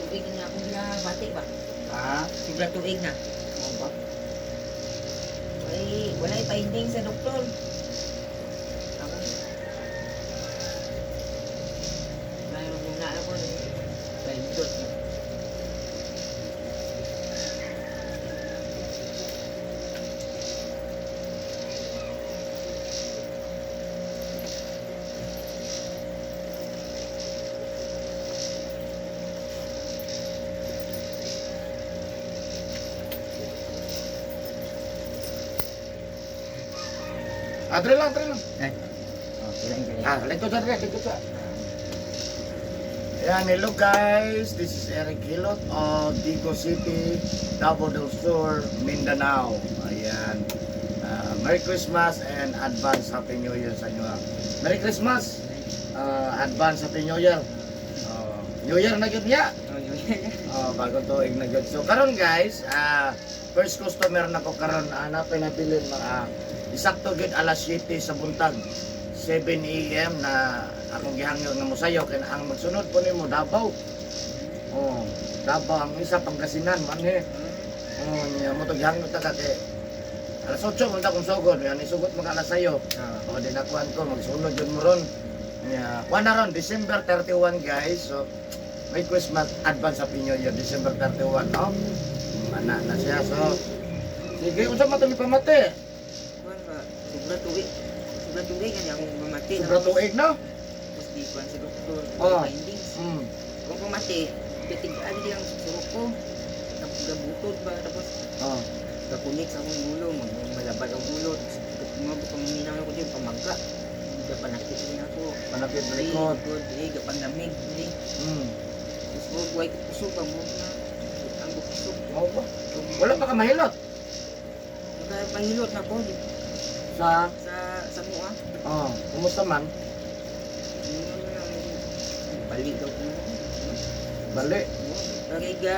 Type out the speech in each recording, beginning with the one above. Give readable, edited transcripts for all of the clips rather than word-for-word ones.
Tuig na akong ginabati ba? Ha? Sobra tuig na. Ano ba? Ay, walay finding sa doktor. Ako. Mayroon muna ako ng palindot. Ah, dre lang, dre lang. Ay. Okay lang, ganyan. Ah, lingkod sa dre, lingkod sa. Ayan, hello guys. This is Eric Hilot of Digo City, Davao del Sur, Mindanao. Ayan. Ah, Merry Christmas and advance Happy New Year sa inyo. Merry Christmas! Ah, advance Happy New Year. Oh, New Year na yun niya. Oh, yun. Oh, bago tuig na gyud. So karon guys, first customer na ko karon ana pinabilin mga isakto gyud alas 7 sa buntag. 7 AM na akong gihangyo nga mosayo kay ang magsunod po nimo Davao. Oh, Davao ang isa Pangasinan man eh. Oh, niya mo to gihangyo ta ka kay alas 8 man ta kung sugod, yan isugot mga alas sayo. Ah. O di nakuan ko magsunod yun mo ron. Nya, kuan na ron December 31 guys. So may Christmas advance Happy New Year December 31, no? Ana na siya. So sige, unsa man to ni pamati? Kuwan ba? Sobra tuig. Sobra tuig kanya akong pamati. Sobra tuig no? Tapos di kuwan sa doktor. Oh. Walay findings. Kung pamati, titig-an di ang surok ko. Tapos gabutod ba? Tapos Oh. kakunik sa akong ulo, malabad ang ulo. Mga paminaw ako din, pamagka. Gapanakit din ako. Panapit likod. Likod, eh, gapanlamig. Eh. Tapos mo, buhay ko kusog ba mo na. Ang kusog. Mao ba? Wala pa ka mahilot Nagpahilot na ko sa sa mua. oh, kumusta man? Yun lang, balik daw ko. Bali. Kaya ga,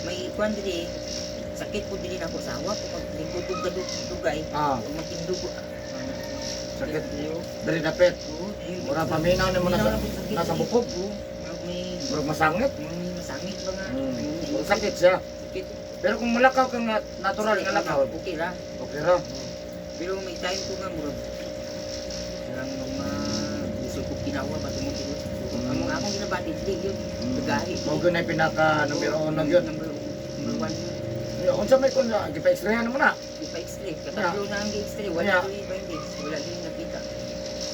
may kwan dili, sakit po dili na ako sa awa. Kung maglingkod ko dugay, kung magtindog ko. Sakit diri dapit. Oo, ayun. Mura paminaw nimo nasa nasa bukog. Oo, may Murag masangit. may masangit ba nga? Murag sakit siya. Sakit. Pero kung mulakaw ka nga natural nga lakaw, Okay ra. okay ra. Pero may time ko nga murag lang mga gusto ko ginawa ba tungod dito. Ang mga akong ginabati dili yun. Gagahi. Mao gyud na pinaka numero uno gyud. Number one yun. Ya, unsa may kun gipa-x-rayhan mo na? Di pa x-ray. Katatlo na ang x-ray. Wala Yeah. ko yung findings. Wala din nakita.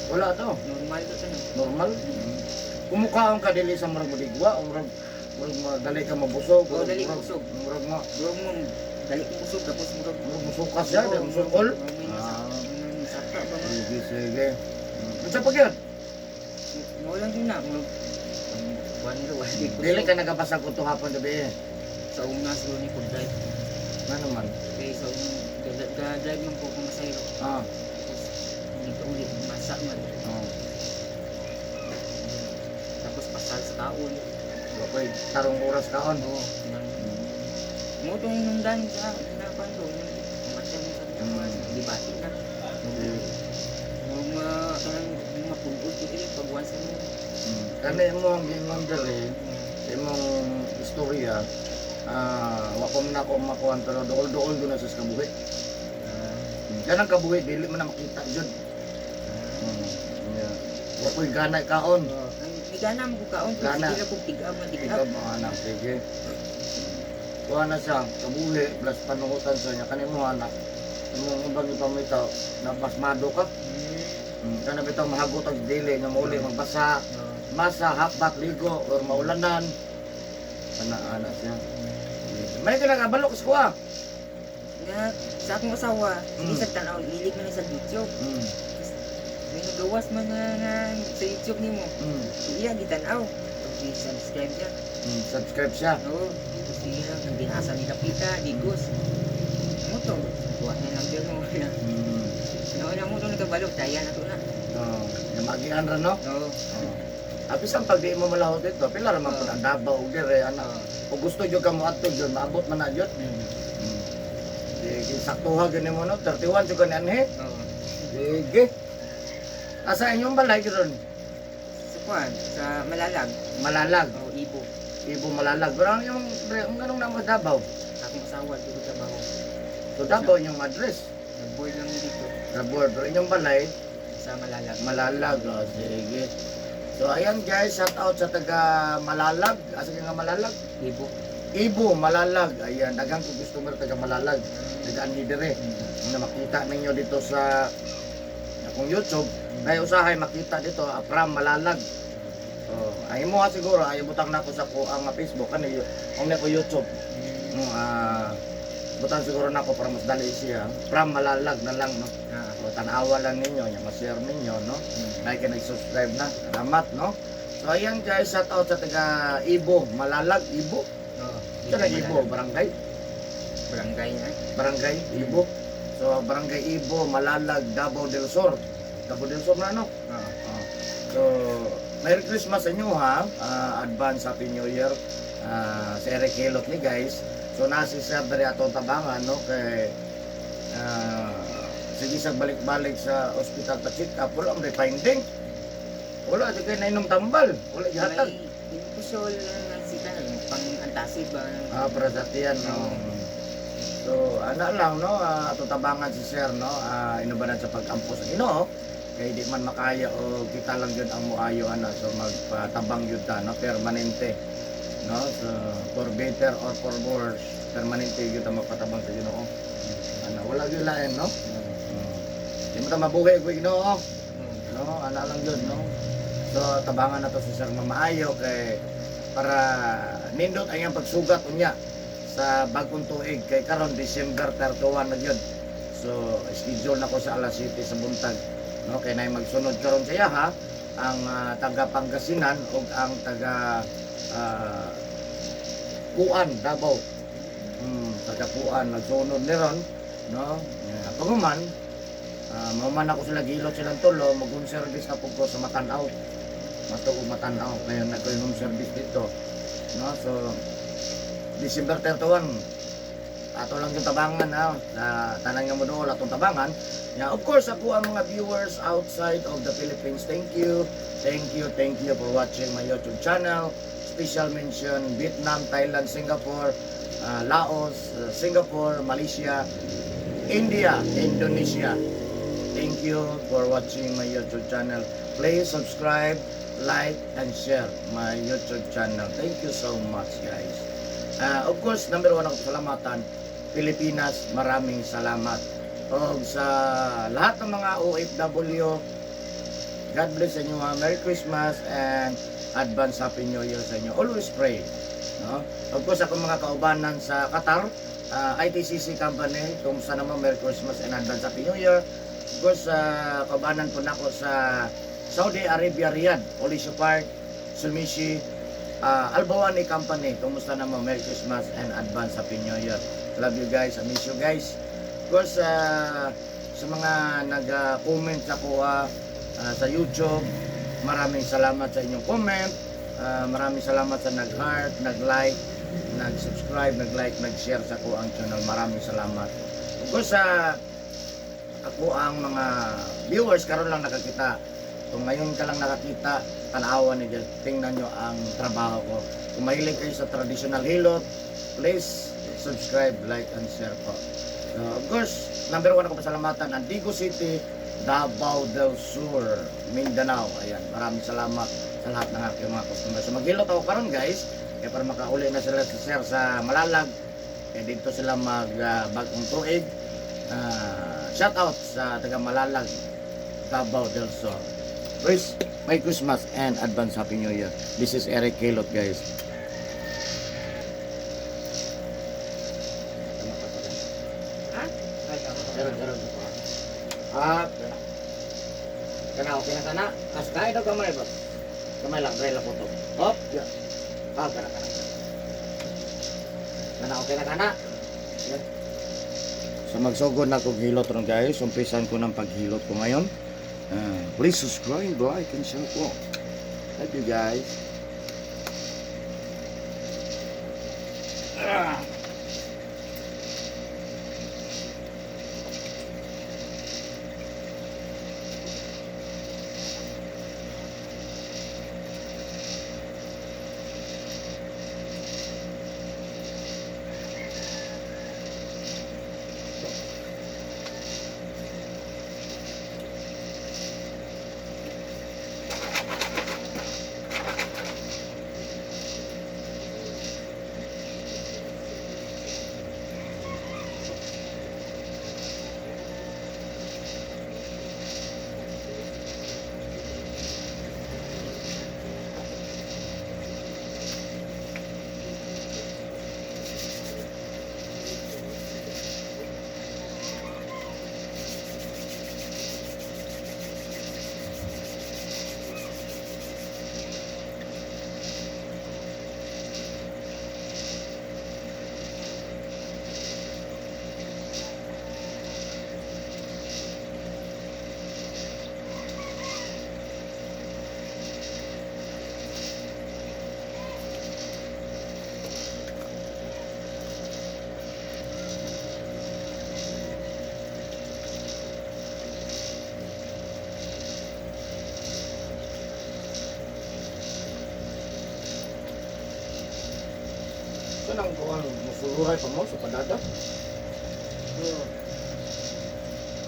Wala to. Normal to tanan. Normal. Kumukhaon ka dili sa murag modigwa o murag murag dali ka mabusog, Oo, dali murag busog. murag ma Murag mo dali kong busog tapos murag murag musukas siya, dali musukol. Murag may Ah. masaka ba nga? Sige, sige. Unsa pa gyud? Mo lang yun na. Murag kuwan ro wala di Dili ka nagabasa ko to hapon gabi. Sa una siguro ni ko drive. Nga naman. Kay sa unang drive man ko kung masayro. Tapos hindi ka ulit masa man. Oh. Tapos pasal sa kaon. Okay, tarong oras kaon. Oo. Nang mo to yung nundan sa napan ko. Matyan mo sa gibati na. Murag ma kanang mapugod ko dili pag once mo. Kani mo ang giingon diri sa imong istorya, wa ko man ako makuan pero duol-duol gyud na sa kabuhi. Yan ang kabuhi dili man na makita jud. Yeah. Wa ko'y gana kaon. Ang gana mo ko kaon pero Gana. sige lang kog tig-ab man tig-ab. Ikaw mga anak, sige. Kuha na siya, kabuhi, plus panuhutan sa niya. Kani mo anak, imong ubang ipamitaw, napasmado ka. Kana bitaw mahagot ang dili nga mauli magbasa, masa, hapbat, ligo, or maulanan. Ana, ana siya. May kinakabalo ko sa kuha. Nga sa akong asawa, sige sa tan-aw ilig man ni sa YouTube. May nagawas man na sa YouTube nimo. Iya gitan-aw. Pag subscribe siya. Subscribe siya. Oo, sige lang ang ginasa nila pita, digos. Mo to, kuha na lang mo. No, na mo to nagkabalo, taya na to na. Oh, namagian ra no. Oo. Oh. Apis ang pag di mo malahot dito, pila ra man pud ang Davao og dire ana. Kung gusto jud ka mo adto jud, maabot man na jud. Sige, saktuha gyud nimo no, 31 jud ka ni anhi. Oo. Sige. Asa inyong balay gyud Sa kuan, sa Malalag, Malalag. o Ibo. Ibo, Malalag. Pero ang yung ang ganong na mga Davao. Akong asawa dito trabaho. So Davao inyong address. Nag-board lang dito Rabor, pero inyong balay sa Malalag. Malalag. Oh, sige. So ayan guys, shout out sa taga Malalag. Asa ka nga Malalag? Ibo. Ibo, Malalag. Ayan, daghang ko customer taga Malalag. Taga anhi dire. Na makita ninyo dito sa akong YouTube. Kaya usahay makita dito from Malalag. Oh, ay mo ha siguro ay butang na ako sa ko ang Facebook ani ang na ko YouTube. No, butang siguro na ako para mas dali siya. From Malalag na lang, no. Ah. O, tanawa lang ninyo, nya ma-share ninyo, no. Like and subscribe na. Salamat, no. So ayan guys, shout out sa taga Ibo, Malalag, Ibo. Oo. Ito na Ibo, barangay. Barangay na. Barangay Ibo. So Barangay Ibo, Malalag, Davao del Sur. Davao del Sur na, no. Oo. Oh. So, Merry Christmas sa inyo ha. Advance Happy New Year. Si Eric Hilot ni guys. So nasi sir diri atong tabangan, no, kay sige sa balik-balik sa ospital pa check up, wala may finding. Wala di kay nainom tambal, wala gihatag. May inpusol na si kanang pang antacid ba? Ah, para sa tiyan, no. So, ana lang, no, atong tabangan si sir, no, inubanan sa pag-ampo sa Ginoo. Kay di man makaya o kita lang yun ang muayo ana, so magpatabang yun ta, no, permanente, no. So for better or for worse, permanente yun ta magpatabang sa Ginoo ana, wala gyud lain, no. Di mo ta mabuhi og Ginoo, no, ana lang yun, no. So tabangan na to si sir mamaayo kay para nindot ang iyang pagsugat unya sa bagong tuig kay karon December 31 na gyud. So schedule na ko sa alas 7 sa buntag, no, kay nay magsunod karon siya ha, ang taga Pangasinan ug ang taga Puan, Davao. Taga Puan nagsunod ni ron, no. Yeah. Pag mahuman ako sila gilot silang tulo, mag home service na po ko sa Matanaw. Mato ko Matanaw kaya nag home service dito, no. So December 31 ato lang yung tabangan ha, na tanan nga mo dool atong tabangan. Yeah, of course ako ang mga viewers outside of the Philippines, thank you, thank you, thank you for watching my YouTube channel. Special mention Vietnam, Thailand, Singapore, Laos, Singapore, Malaysia, India, Indonesia. Thank you for watching my YouTube channel. Please subscribe, like, and share my YouTube channel. Thank you so much, guys. Of course, number one ako salamatan, Pilipinas, maraming salamat. O sa lahat ng mga OFW, God bless sa inyo, ha. Merry Christmas and advance Happy New Year sa inyo. Always pray. No? Of course, ako mga kaubanan sa Qatar, ITCC Company, kumusta naman, Merry Christmas and advance Happy New Year. Of course, kaubanan po nako sa Saudi Arabia, Riyadh, Olisio Park, Sumishi, Albawani Company, kumusta naman, Merry Christmas and advance Happy New Year. Love you guys, I miss you guys. Of course, sa mga nag-comment sa kuha sa YouTube, maraming salamat sa inyong comment. Maraming salamat sa nag-heart, nag-like, nag-subscribe, nag-like, nag-share sa ko ang channel. Maraming salamat. Of course, sa ako ang mga viewers karon lang nakakita. Kung ngayon ka lang nakakita, tanawa ninyo, tingnan nyo ang trabaho ko. Kung mahilig kayo sa traditional hilot, please subscribe, like, and share po. So, of course, number one ako pasalamatan, Antigo City, Davao del Sur, Mindanao. Ayan, maraming salamat sa lahat ng aking mga customer. So, maghilot ako karon guys, kaya para makauli na sila sa sir sa Malalag, kaya dito sila mag bagong tuig. Shout out sa taga Malalag, Davao del Sur. Please, Merry Christmas and advance Happy New Year. This is Eric Hilot, guys. Tama pa pala. Ha? Ay, tama pa. Meron, meron. Ah, kana. Kana, okay na kana. As kaya daw kamay, boss. Kamay lang, dry lang po to. Hop, yeah. Ah, kana, kana. Kana, okay na kana. Yeah. So magsugod na kog hilot ron guys. Umpisan ko ng paghilot ko ngayon. Please subscribe, like, and share po. Thank you guys. Ah. Kanang kuan musuluray pa mo sa padada. Oo.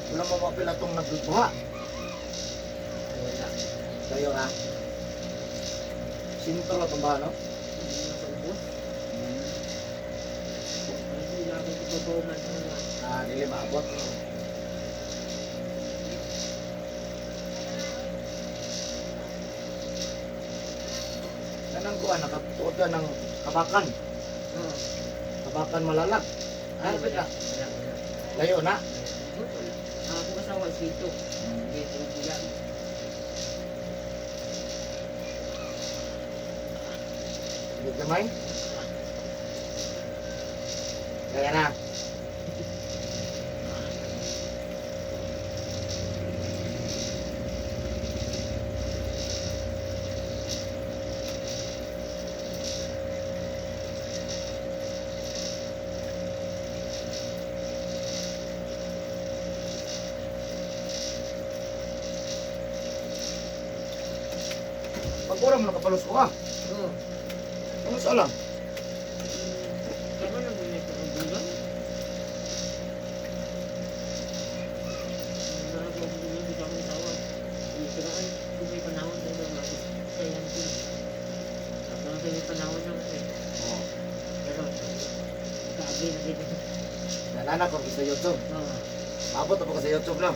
Wala mo mapila tong nagbuha. Wala. Kayo ha. Sintro itong ba, no? Hindi na sa ubos. Ay, wala akong ibabaw man nga. Ah, dili maabot. Kanang kuan nakatuod ka ng kabakan. Oo. Kabakan malalag. Ay, Ah, wala. wala. Wala, wala. Layo na. Wala. Ang akong asawa is dito. Dito, bilang. Hindi gamay. Kaya na. Pag-ura mo nakapalos ko ah. Oo. Ano sa alam? Kaya na muna ito ang bulan. Nagagawa ko din sa akong asawa. Siraan, kung may panahon talaga mga sayan ko. Ako na may panahon na eh. Oo. Pero, kaagi na din. Nananak ko sa YouTube. Oo. Maabot ako sa YouTube no.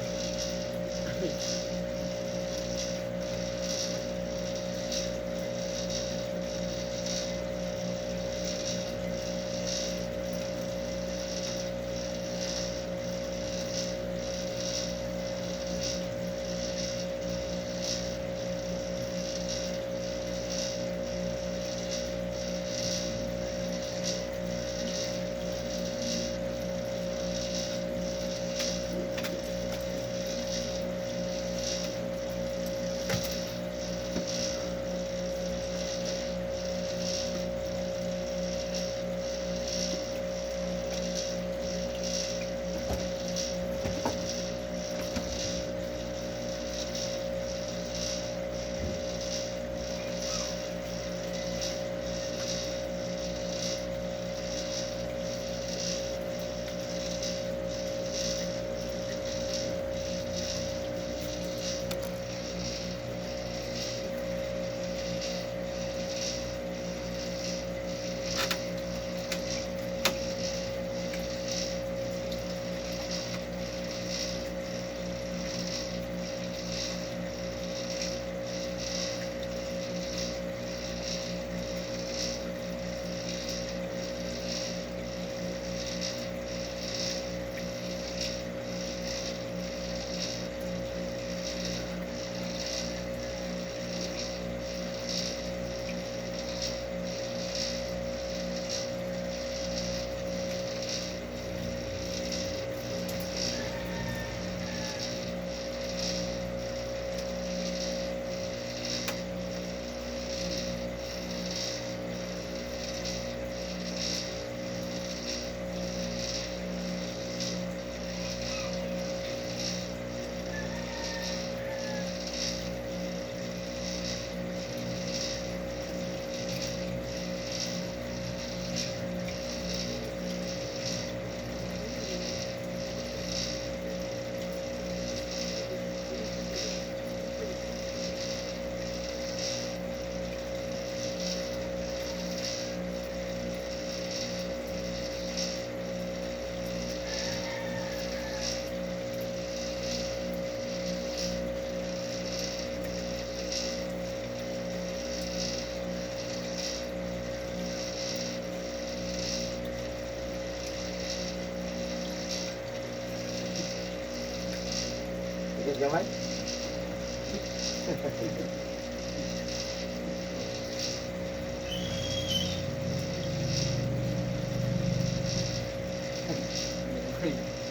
Sige gamay.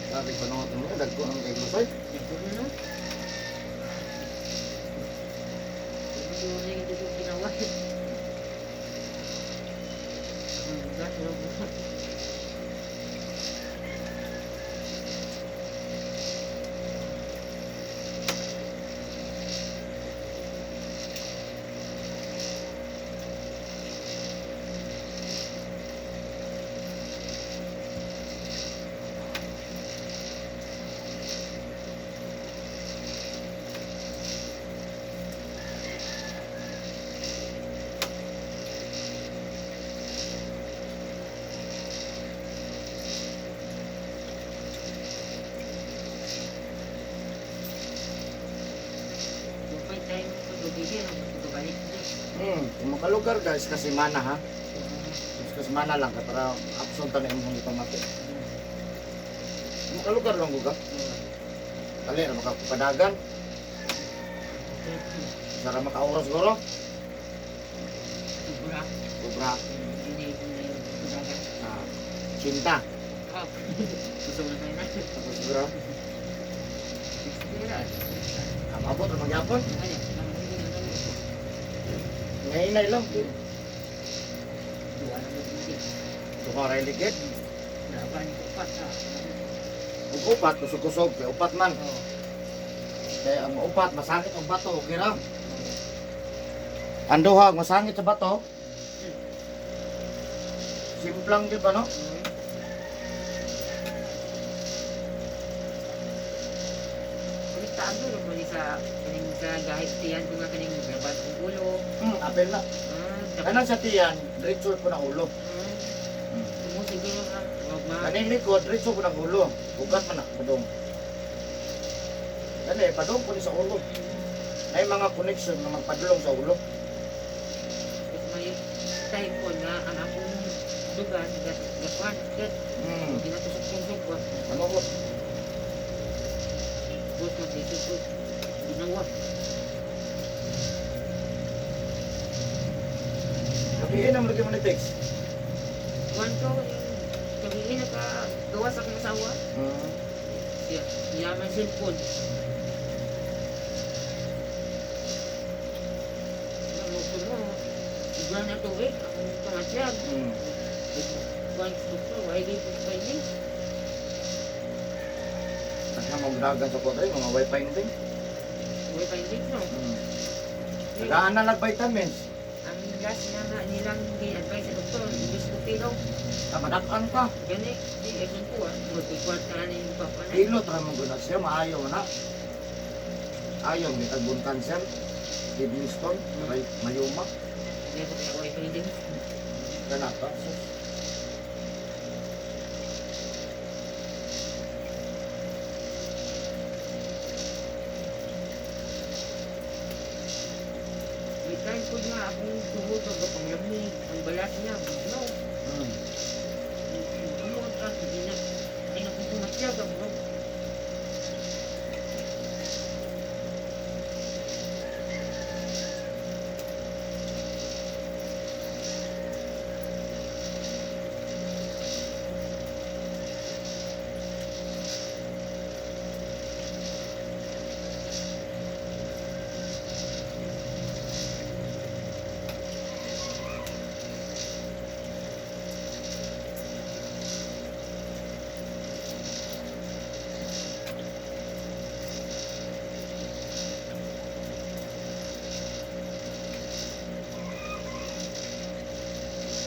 Sabi ko nung mo, dagko ang kay Lusoy. Ito na no? Ito na yung ito ginawa. Ang gas, wala. Balik ni. Kung makalugar guys kasi mana ha. Kasi mana lang ka para absent na imong gipamati. Kung makalugar lang gud ka. Dali ra makapadagan. Sara makaoras guro. Sobra. Sobra. Hindi ko na yung kudagan. Ah, cinta. Oh. Gusto mo na na. Tapos siguro. 60 na. Ah, maabot ra magyapon. Ay, ang hindi na lang ito. Ngayon lang. Duwa na mo hindi. Duha ra ligid. Laban ko pa sa. Ug upat kusog-kusog kay upat man. Oh. Kaya ang upat masangit ang bato, okay ra. Ang duha masangit sa bato. Simplang di ba no? Konektado ro man sa kaning sa gahit tiyan ko nga kaning grabat ang ulo. Apel na. Ah, Kanang sa tiyan, diretso po ng ulo. Tumo siguro ka. Wag ma. Kaning likod, diretso po ng ulo. Ugat man na, padong. Dali, padong po ni sa ulo. May mga connection nga magpadulong sa ulo. Tapos may time po na ang akong dugan gat gakwan gat ginatusok-tusok ko. Ano ko? Tapos nagdito ko ginawa. Gabihin ang lagi mo ni text. Kuan ko gabi naka gawa sa akong asawa. Siya, siya man cellphone. Ano ko mo? Igwan na tuig ang pangasyag. Kuan ko why di ko pwede. Nagka mo dagan sa kodre, mga wifi natin. Why finding no? Tagaan na lang vitamins. Ang last na nga nilang gi-advise sa doktor, imbis ko kilo. Tamadakan ka. Gani, di action ko ah. Magkukuan ka na yung papa na. Hilot ra mo gud siya, maayo na. Ayaw, may tagbon cancer, kidney stone, may mayoma, Hindi ko kaya why finding. kanapa. Sus. May time ko nga akong tuhod ang panglamig, ang balat niya, no. Ano ang ka, hindi na. Ay, nakukumat siya, bro.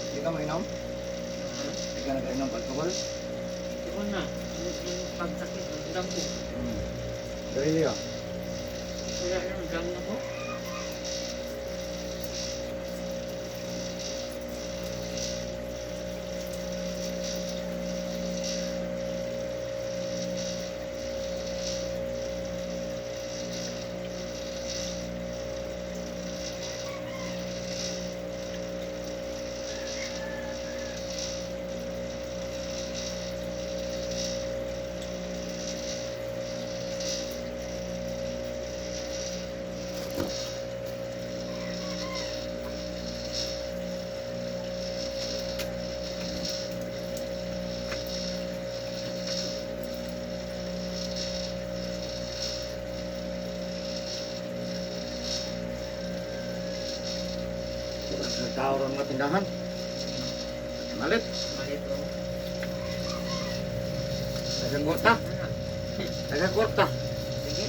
Hindi ka mainom? Hindi ka nag-inom alcohol? Ito na, yung pagsakit, ang damo. Really ah. Wala na, ang damo na ko. Nagtao ron mga tindahan. Malit. Malit oh. Dagang kwarta. Ano? Dagang kwarta. Sige.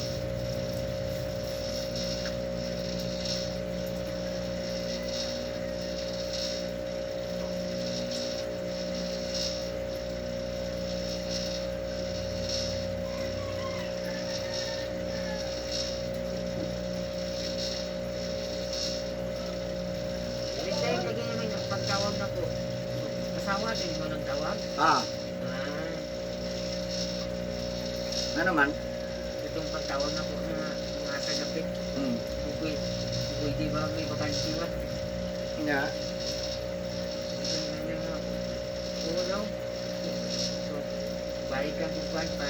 May time lagi naman yung pagtawag na ko. Asawa din mo nang tawag? Ah, Ah, ano naman? Itong pagtawag na ko na mga sa dapit. Pwede, pwede ba May vakansi ba? Nga. Ano nga? Oo daw. So, balik ka kung kwan pa.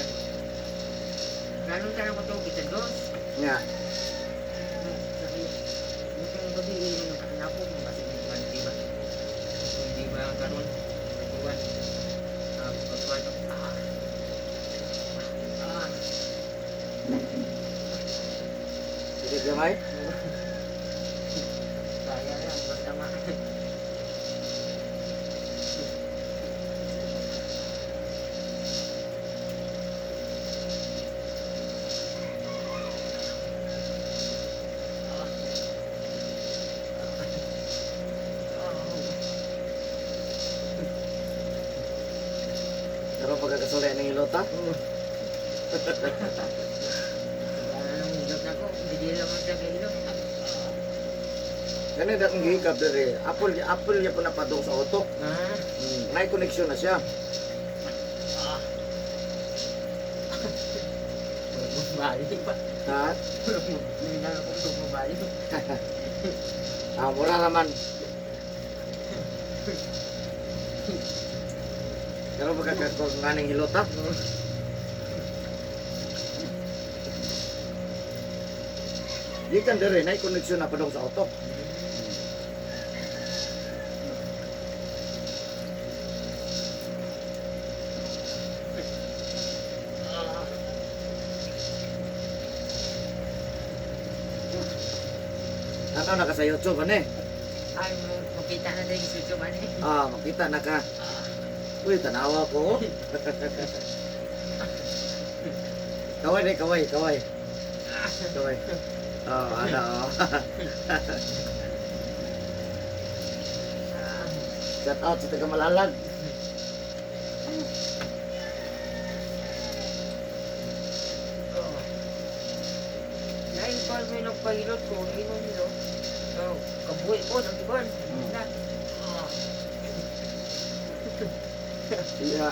Lalo tanong ko to, kita dos. Nga. Sabi, bukan gabi, eh, anak ko, kasi may vakansi ba? Kung di ba karon, nagkuhan. Ah, pagkuhan. Ah. Ah. Sige gamay. Kaya lang, basta ma. Pero pagkakasulay ng hilota. Wala nang hilot na ko, hindi lang man siya kahilot. Ganun akong gihikap diri. Apple Apple ya po napadong sa utok. Ah, May connection na siya. bumabalik pa. Ha? Hindi na ako bumabalik. Ah, mura naman. Pero pagkakakuha nga ng hilota. Gikan diri nay connection na padong sa utok. Ano na ka sa YouTube ano eh? Ay, makita na din yung YouTube, ano eh. Ah, makita na ka. Uy, tanawa ko. Kaway deh, kaway, kaway. Kaway. Oh, ano. Oh. Shout out sa taga Malalag. Oo. Dahil pa may nagpahilot ko, ingon nilo. Oh, kabuhi po, ang iban. Na. Ah. Iya.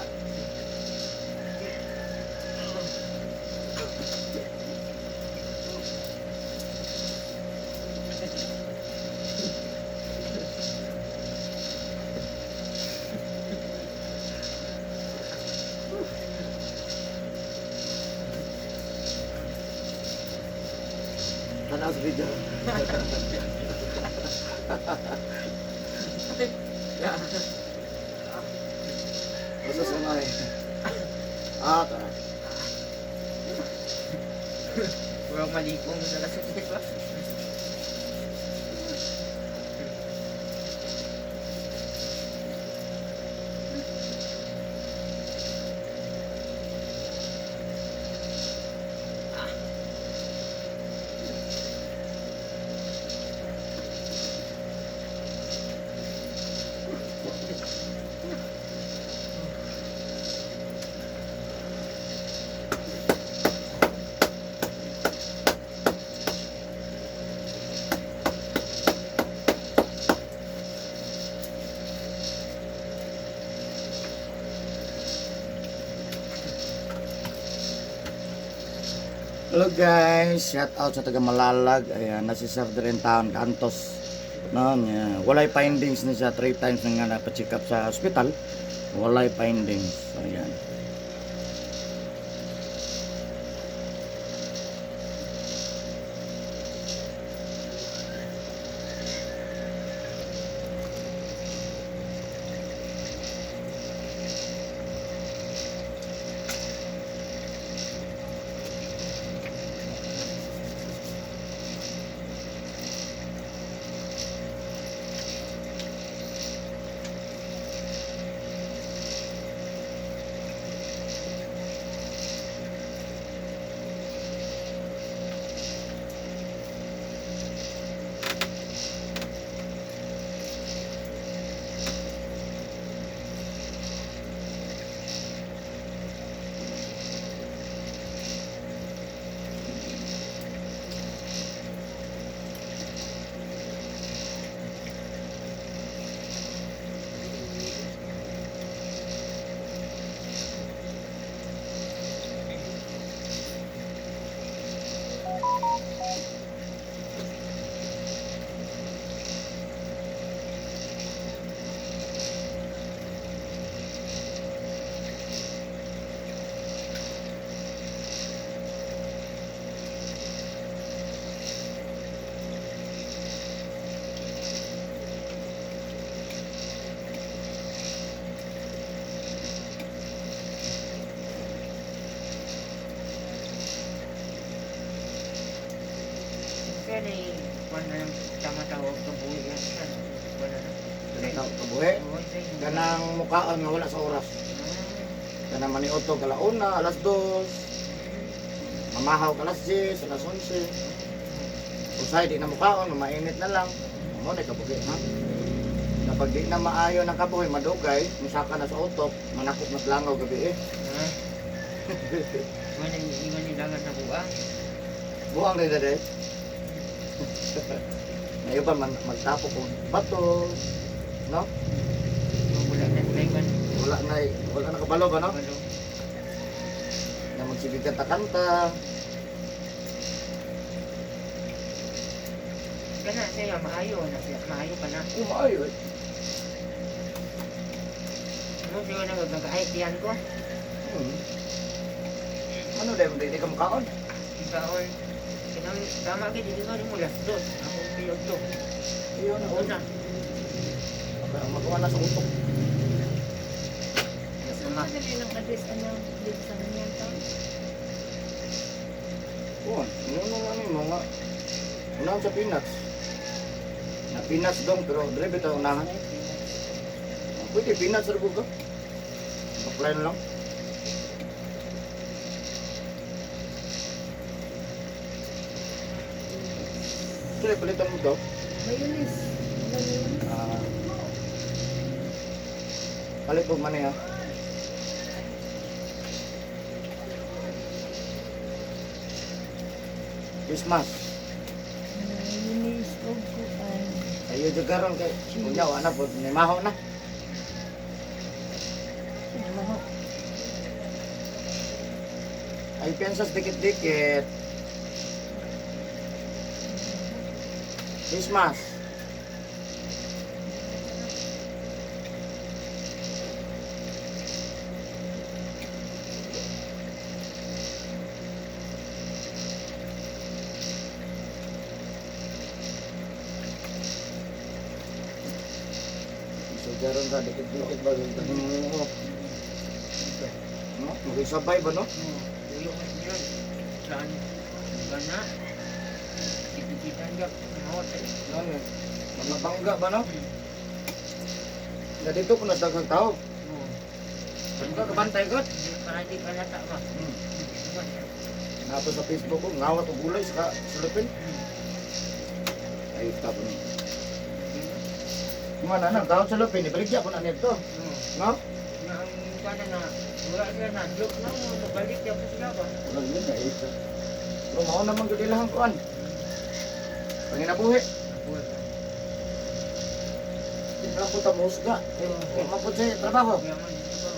Tanaw sa video. Basta sa mga. Ah, ta. Murag malikong sa kasakit ba? Hello guys, shout out sa taga Malalag. Ayan, nasi Sir rin taon Kantos. No, niya. Walay findings ni siya 3 times na nga napa-check up sa hospital. Walay findings. Ayan. Siya na kuan na lang tama tawag kabuhi yan siya. Kuan na lang. Kanang kabuhi. Oo, siya. Kanang mukaon nga wala sa oras. Kanang maniudto kalauna, 2:00. Mamahaw ka 10:00, 11:00. Usay di na mukaon, mainit na lang. Mo na kabuhi ha. Na pag di na maayo ng kabuhi, madugay, misaka na sa utok, manakop na langaw gabi eh. Ha? Kuan na ingon ni langan na buang. Buang rin na din. Na iba man magtapok og bato, no? Wala na sulaiman. Wala na kabalo ba, no? Kabalo. Na magsige ka kanta. Kana siya maayo na siya, maayo pa na. Oh, maayo eh. Ano siya na nag-aitian ko? Ano dahil hindi ka makaon? Ikaon. Kinang tama gid hindi ko mo 2:00. Ako piyog to. Iyon na, Una. Magawa na sa utok. Saan ka nila ng address ano dito sa ganyan to? Oo, yun ang ano yung mga unahan sa peanuts. Na peanuts dong, pero drive ito unahan. Pwede peanuts rin ko. Apply na lang. Sige, palitan mo daw. Mayonnaise. Wala mayonnaise. Ah, palit mo man ha. Christmas. Mayonnaise og kuan. Ayo jud karon kay unya wa na pod ni maho na. Sino maho? Ay pensas dikit-dikit. Christmas. So karon ka dikit-dikit ba yung mo. No, magisabay ba, no? Tuyo man yun. Saan? Gana. Kikitan ka. Mawat eh. Ano eh? Mga bangga ba, no? Na dito kung nadaghang tao. Oo. Bangga kabantay god. Para di ka lata ba? Nato sa Facebook ko, ngawat og gulay sa sulupin. Ay, tapo ni. Mana nang tawad sa lupin, ibaligya ko na nito. No? Na ang kana na wala sila na joke na mo mabalik ya po sila ba? Wala yun na isa. Pero mao naman gud ilahang kuan. Panginabuhi. Di na po ta mohusga. Eh, mapud sa trabaho. Kaya man ito ba?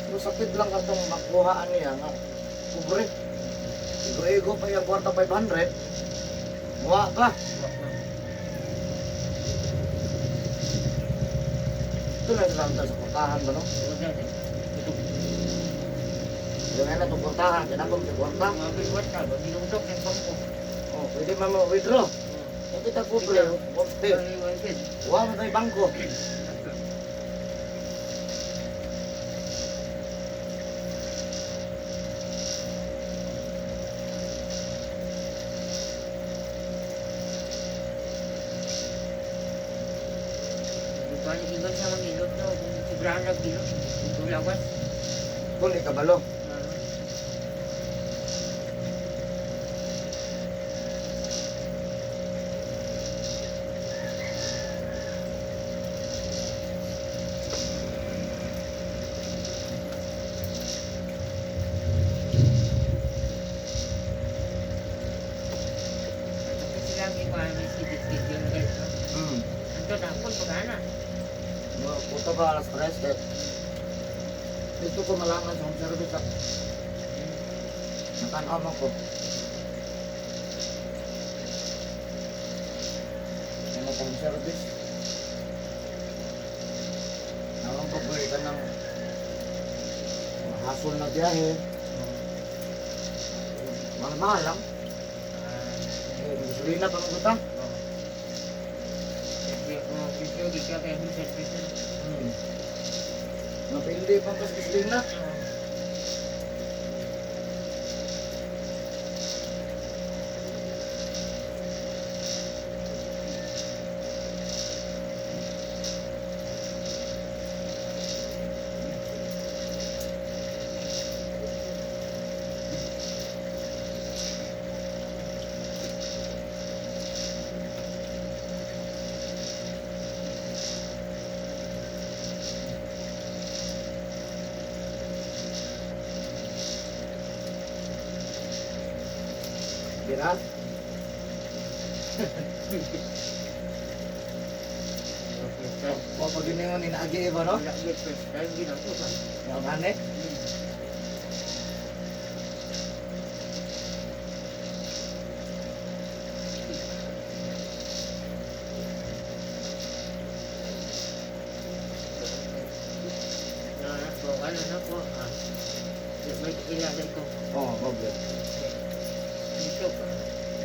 Pero sakit lang katong makuhaan niya nga pobre. Igo-igo pa yung kwarta 500. Muha pa. Ito na sila sa kwartahan ba, no? Wala eh. Ito. Yung na itong kwartahan, kaya na kong kwarta. Mga biwat ka ba? Dinudok ng bangko. Oh, pwede man mo withdraw. Yung kita pobre, pobre. Huwag mo tayo bangko. Di ba ingon sa mga ilot no? Kung sobrahan lang ilot, ito lawas. Kung ikabalo. Tapos sila ang ikuha, may schedule na ganito. Anto na ako, pagkana. No, puto ba 3:00 kay dito ko malangan sa home service. Ah. Nakanaw man ko. Ano pa home service? Naman ko po ka ng hasol na biyahe. Mahal-mahal lang. Eh, gasolina pa mong guta. Napili pa pas gasolina. Pira? First time. Wa pag yun yung inaagi ba, no? Wala gyud first time gid ako ba. Yung ane? Na ko ano na ko ah. Di may ilagay ko. Oo, oh, okay. Dito ka.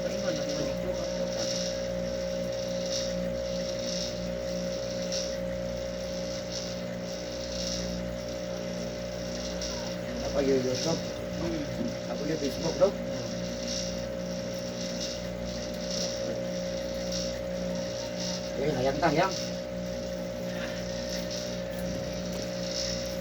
Paingon ako dito ka. Napag yung YouTube. Napag yung Facebook, no? Eh, hayang ta, hayang.